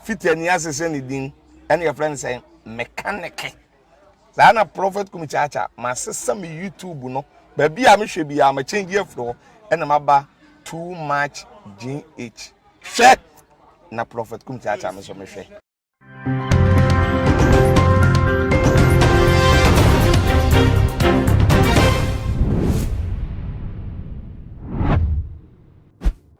Fitani asesa ne din ɛna yɛfrɛ no sɛ mekaneke. Saa na Prophet Kumi Kyaakyaa masesa me YouTube no baabi a mehwɛ biara ma change afiri hɔ ɛna maba too much GH. Hwɛ na Prophet Kumi Kyaakyaa me nso mehwɛ.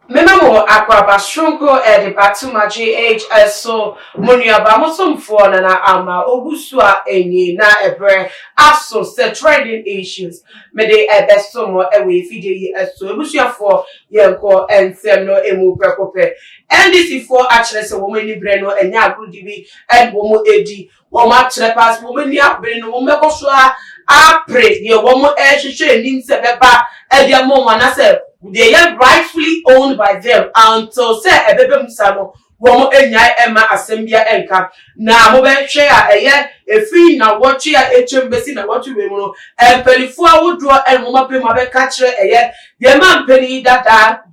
Mema mo akwaaba soronko de ba Tuma GH so, mo nuabaa mo somfoɔ Nana Ama Owusu a ɛnie na ɛberɛ aso sɛ Trending Issues mede ɛbɛso mo wɔ afidie yi so. Abusuafoɔ yɛnkɔ nsɛm no mu prɛko pɛ. NDC foɔ akyerɛ sɛ wɔn ani berɛ no ɛnyɛ agorodi bi na wɔn ɛdi. Wɔn akyerɛ paa sɛ wɔn ani abere no wɔn bɛkɔ so ara apere deɛ wɔn ɛrehwehwɛ anim sɛ ɛbɛba ɛde ama wɔn anaasɛ deɛ ɛyɛ rightfully owned by them until sɛ ɛbɛba mu saa no wɔn nnyae ɛmma asɛm bia ɛnka. Na mobɛhwɛ a ɛyɛ ɛfiri nnawɔtwe a atwam bɛsi nnawɔtwe wei mu no mpaninfoɔ ahodoɔ ɛna wɔn apɛ mu abɛka kyerɛ ɛyɛ Yɛn manpanin dada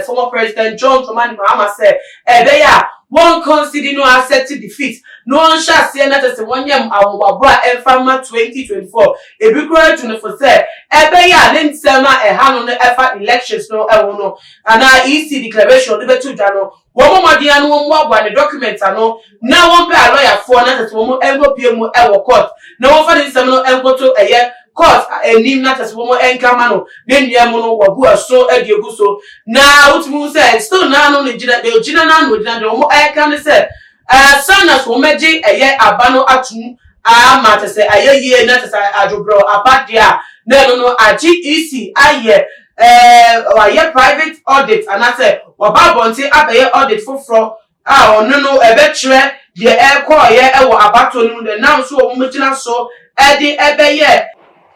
former President John Dramani Mahama sɛ ɛbɛyɛ a wɔn concede no accept defeat na wɔnhyɛ aseɛ na kyerɛ sɛ wɔnyɛ ahoboaboa a ɛmfa mma 2024. Ebi koraa tu no fo sɛ ɛbɛyɛ a ne nsɛm a ɛha no no ɛfa elections no ho no anaa EC declaration a ɔde bɛto dwa no Wɔmmɔ mmɔden ara na wɔmmoaboa ne documents ano na wɔmpɛ alɔyafoɔ na kyerɛ sɛ wɔn nkɔpue mu wɔ court na wɔmfa ne nsɛm no nkɔto ɛyɛ court anim na kyerɛ sɛ wɔn nka ma no ne nua mu no wɔabu ɛso de agu so na wotumi hu sɛ still naa no ne gyina deɛ ogyina naa na ogyina deɛ wɔn ɛka ne sɛ ɛsan na so wɔn bɛgye ɛyɛ aba no atum ama kyerɛ sɛ ayɛ yie na kyerɛ sɛ adwobrɛw aba deɛ a na ɛno no agye EC ayɛ Ɛɛ wayɛ private audit anaasɛ waba abɔnten abɛyɛ audit foforɔ a ɔno no ɛbɛkyerɛ deɛ ɛrekɔɔyɛ wɔ abatoɔ no mu deɛ nam so wɔn gyina so ɛde ɛbɛyɛ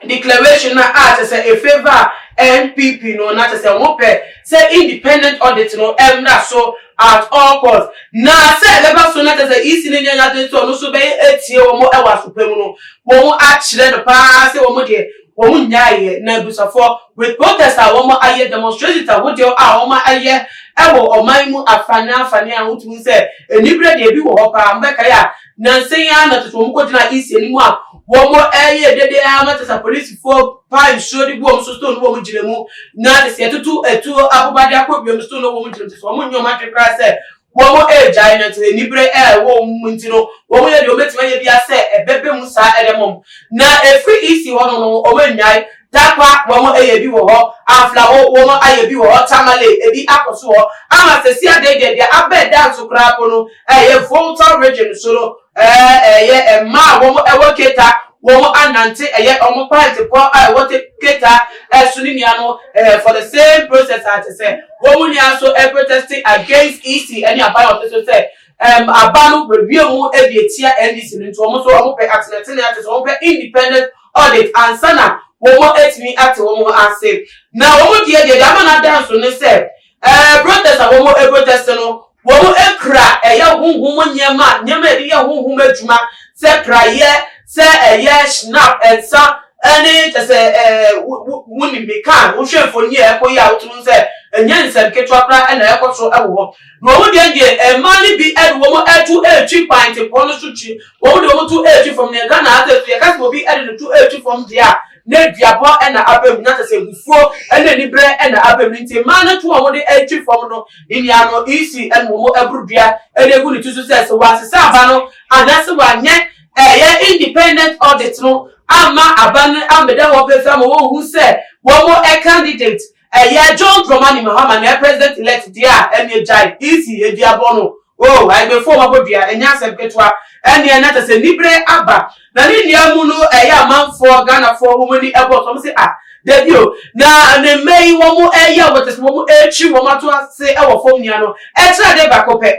declaration no a kyerɛ sɛ efavour NPP no na kyerɛ sɛ wɔn pɛ sɛ independent audit no ɛmmra so at all cost na sɛ ɛbɛba so na kyerɛ sɛ EC no nyɛ n'adwene sɛ ɔno nso bɛyɛ atie wɔn wɔ asopa mu no wɔn akyerɛ no paa sɛ wɔn deɛ Wɔn nyaeɛ na abusuafoɔ with protest a wɔn ayɛ, demonstrations ahodeɔ a wɔn ayɛ wɔ ɔman mu afanaa afanaa a wotumi hu sɛ aniberɛ deɛ ebi wɔ hɔ paa. Mobɛkae a nansa yi ara na kyerɛ sɛ wɔn kɔgyinaa EC anim a wɔn ɛyɛ dede ara ma kyerɛ sɛ apolisifoɔ paa nsuo de gu wɔn so stone wɔn gyina mu na kyerɛ sɛ yɛtoto atuo aboba de akɔ wiem stone wɔn gyina mu kyerɛ sɛ wɔn nyɛ wɔn adwene koraa sɛ Wɔregyae no nti, anibere a ɛwɔ wɔn mu nti no, wɔyɛ deɛ wɔbɛtumi ayɛ biara sɛ ɛbɛba mu saa ɛde mom. Na ɛfiri EC hɔ no no, wɔannyae. Tarkwa, wɔayɛ bi wɔ hɔ. Anflawo, wɔayɛ bi wɔ hɔ. Tamale, ebi akɔ so wɔ hɔ. Ama sɛsi adeɛ deɛ, deɛ aba ɛda nso koraa mpo no, ɛyɛ Volta region so no, ɛyɛ mmaa a wɔwɔ Keta, wɔn anante ɛyɛ wɔn pint pɔ a ɛwɔ Keta ɛso ne nua no for the same process a kyɛ sɛ Wɔn nyinaa nso protesting against EC ne aban a ɔte so sɛ um, aba no wɔawie mu de atia NDC no nti wɔn nso wɔn pɛ atenatene ate sɛ wɔn pɛ independent audit ansa na wɔn atumi ate wɔn ase. Na wɔn deɛ deɛ deɛ ama no ada nso ne sɛ ɛɛ protest a wɔn protest no wɔn kura ɛyɛ honhom nneɛma nneɛma a yɛde yɛ honhom adwuma sɛ praeɛ sɛ ɛyɛ schnapp nsa ɛne kyɛ sɛ ɛɛ wo nim me ka wohwɛ mfoni a ɛkɔ yi a wotumi sɛ ɛnyɛ nsɛm ketewa koraa ɛna ɛkɔ so ɛwɔ hɔ na wɔn deɛ deɛ mmaa no bi ɛde wɔn ɛto ɛretwi kwan tempɔn no so twi wɔn de wɔn to ɛretwi fam nea Ghana ha sɛ so yɛka sɛ obi ɛde ne to ɛretwi fam deɛ a na aduabɔ ɛna aba mu na kyɛ sɛ abufuo ɛne anibrɛ ɛna aba mu nti mmaa no to a wɔn de ɛretwi fam no ne nua no EC ɛna wɔn aburu dua ɛde agu ne ti so sɛ sɛ wɔasesa aba no anaasɛ wɔanyɛ ɛyɛ independent audit no amma aba no ammɛda hɔ pefee ama wɔnhu sɛ wɔn candidate ɛyɛ John Dramani Mahama na ɛyɛ president elect deɛ a, ɛneɛ gyae EC aduabɔ no. Oh, Ayibefoɔ wɔabɔ dua, ɛnyɛ asɛm ketewa. Ɛneɛ na kyerɛ sɛ niberɛ aba. Na ne nua mu no ɛyɛ amanfoɔ, Ghanafoɔ, wɔn ani ɛbɔ so, wɔn se ah, dabi o, na ne mma yi wɔn ɛyɛ wɔn kyerɛ sɛ wɔn ɛretwi wɔn ato ase ɛwɔ fam nua no, ɛkyerɛ adeɛ baako pɛ.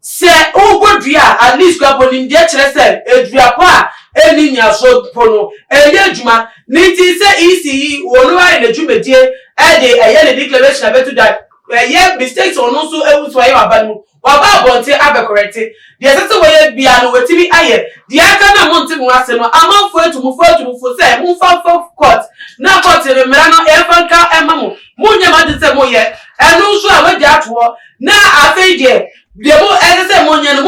Sɛ wobɔ dua a, at least kura bɔ nimdeɛ kyerɛ sɛ dua pa a ɛnni nnyinasoɔ mpo no, ɛyɛ adwuma. Ne nti sɛ EC yi, ɔno ayɛ n'adwumadie de ɛyɛ ne declaration abɛto dwa, ɛyɛ mistakes a ɔno nso ahu sɛ wayɛ wɔ aba no mu, waba abɔnten abɛkɔrɛte. Deɛ ɛsɛ sɛ wɔyɛ biara no, watumi ayɛ. Deɛ aka no a monte mo ase no, amanfoɔ atu mo fo atu mo fo sɛ momfa mfa court na court no mmara no yɛmfa nka mma mo. Monyɛ mo adwene sɛ moyɛ. Ɛno nso a, wɔagya ato hɔ. Na afei deɛ, deɛ mo ɛsɛ sɛ monyɛ no,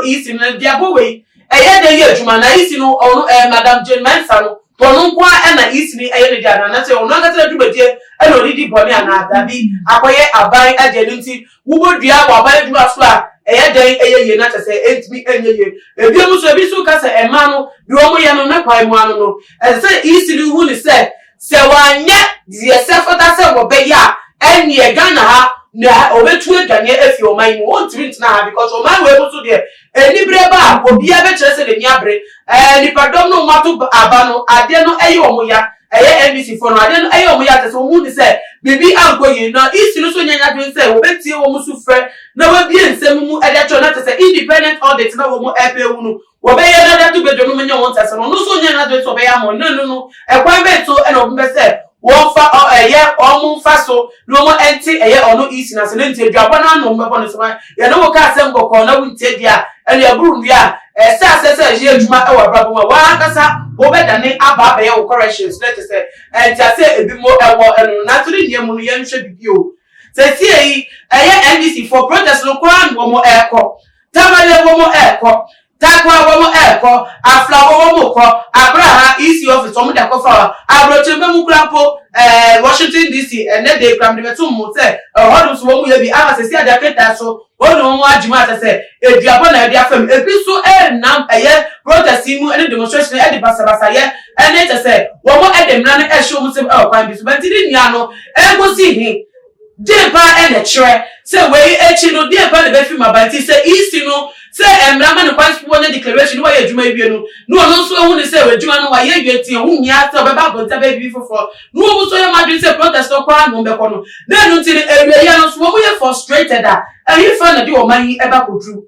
EC no de abɔ wei ɛyɛ dɛ yɛ adwuma na EC no ɔno ɛɛ Madam Jane Mensah no ɔno nko ara ɛna EC no ɛyɛ ne deɛ anaa anaasɛ ɔno ankasa n'adwumadie ɛna ɔde di bɔne anaa dabi akɔyɛ aban ɛdeɛ no nti wobɔ dua wɔ aban adwuma so a ɛyɛ dɛn ɛyɛ yie na kyɛ sɛ ɛntumi ɛnyɛ yie. Ebien nso, ebi nso ka sɛ mmaa no deɛ wɔyɛ no ne kwan mu ano no, ɛsɛ sɛ EC no hu no sɛ, sɛ wɔanyɛ deɛ ɛsɛ fata sɛ wɔbɛyɛ a, ɛnneɛ Ghana ha na wɔbɛtu adwaneɛ afi ɔman yi mu. Wɔntumi ntena ha because ɔman wei mu nso deɛ, aniberɛ ba a, obiara bɛkyerɛ sɛ n'ani abere. Ɛɛ nnipadɔm no wɔato aba no, adeɛ no ɛyɛ wɔn ya. Ɛyɛ NDC foɔ no, adeɛ no ɛyɛ wɔn ya kyerɛ sɛ wɔhu no sɛ biribi ankɔ yie. Na EC no nso nyɛ n'adwene sɛ wɔbɛtie wɔn sufrɛ na wɔabue nsɛm mu de akyerɛ na kyerɛ sɛ independent audit na wɔn ɛpɛ ahu no wɔbɛyɛ na de ato badwa no mu nyɛ wɔn ntease no, ɔno nso nyɛ n'adwene sɛ ɔbɛyɛ ama wɔn. Na ɛno no, ɛkwan bɛn so na wɔn bɛ sɛ wɔmfa ɔ ɛyɛ wɔn mfa so na wɔn ɛnte ɛyɛ ɔno EC no ase no nti aduabɔ no ano wɔn bɛbɔ no so ma yɛne wo ka asɛm bɔkɔɔ na wontie deɛ a ɛne ɛboro nnua a ɛsɛ asɛ sɛ ɛyɛ adwuma ɛwɔ abrabɔ mu a w'ankasa wobɛdane aba abɛyɛ wo corrections na kyerɛ sɛ ɛnte asɛ ebi mo ɛwɔ ɛno no nanso ne nea mu no yɛnhwɛ bibi o. Sesie yi ɛyɛ NDC foɔ protest no koraa na wɔn ɛɛkɔ, Tamale wɔn ɛɛkɔ, Tarkwa wɔn ɛɛkɔ, Aflao wɔn kɔ, Abraha EC office wɔn de akɔfa hɔ, Abrɔkyirema mu koraa mpo ɛɛ Washington DC ɛnɛ da yi koraa mede bɛto mo sɛ ɛhɔ nom nso wɔn yɛ bi ama sesie adeɛ aketaa so wɔn de wɔn agye mu a kyerɛ sɛ eduabɔ na ɛde afam, ebi nso ɛnam ɛyɛ protest yi mu ɛne demonstration ɛde basabasayɛ ɛne kyerɛ sɛ wɔn ɛde mmara no ɛhyɛ wɔn nsam ɛwɔ kwan bi so, bɛnti ne nua no ɛnkosi he? Deɛn paa na ɛkyerɛ sɛ wei akyi no deɛn paa na ɛbɛfiri mu aba? Nti sɛ EC no sɛ mmara ma no kwan sɛ wɔnyɛ declaration na wɔayɛ adwuma awie no na ɔno nso ahu no sɛ adwuma no wayɛ awie nti ɛho nhia sɛ ɔbɛba abɔnten abɛyɛ biribi foforɔ na wɔn nso ayɛ wɔn adwene sɛ protest no kɔ ara na wɔbɛkɔ no na ɛno nti no awieɛ no nso wɔn yɛ frustrated a ɛhefa na ɛde ɔman yi ɛba kɔduru?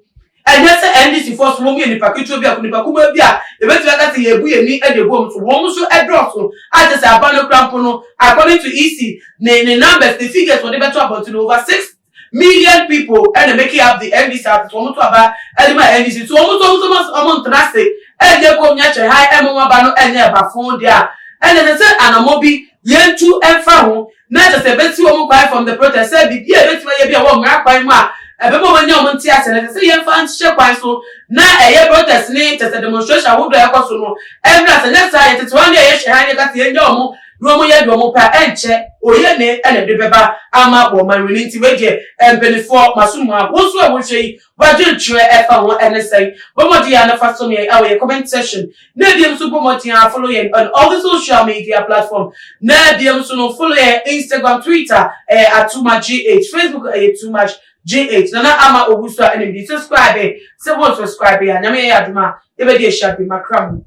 Ɛnyɛ sɛ NDC foɔ so wɔn yɛ nipa ketewa bi a nipa kumaa bi a yɛbɛtumi aka sɛ yɛbu yɛn ani de agu wɔn so. Wɔn nso dɔɔso a kyerɛ sɛ aba no koraa mpo no according to EC ne ne numbers ne figures wɔde bɛto abɔnten no over 6 million people ɛna making up the NDC ate wɔn to aba ɛde ma NDC so wɔn nso wɔn nso wɔn ntena ase ɛnyɛ kom nyɛ kyɛ ha ɛmo wɔn aba no ɛnyɛ ɛba fon deɛ a ɛna ɛsɛ sɛ anamɔ bi yɛntu ɛmfa ho na kyerɛ sɛ ɛbɛsi wɔn kwan from the protest sɛ biribi a ɛbɛtumi ayɛ bi a ɛwɔ mmara kwan mu a ɛbɛma wɔn anya wɔn nte ase no, ɛsɛ sɛ yɛmfa nhyɛ kwan so na ɛyɛ protest ne kyerɛ sɛ demonstration ahodoɔ a ɛkɔ so no ɛmmra. Sɛ nyɛ saa, yɛtete hɔ ne yɛhwɛ ha ne yɛka sɛ yɛnya wɔn na wɔn yɛ deɛ wɔn pɛ a, ɛnkyɛ oyɛ ne ɛna ɛde bɛba ama wɔn man wei. Nti wei deɛ mpanimfoɔ maso mu a wɔn nso a wɔhwɛ yi wadwenkyerɛ ɛfa ho ɛne sɛn? Bɔ mmɔden a nafa so yɛn ɛwɔ yɛ comment section na ebiem nso bɔ mmɔden a follow yɛn on all the social media platform na ebiem nso no follow yɛn Instagram, Twitter ɛyɛ atuma gh, Facebook ɛyɛ Too Much GH. Nana Ama Owusu a ɛna bi subscribe sɛ wɔn subscribe a Nyame yɛ adom a yɛbɛdi ahyia bi makra mu.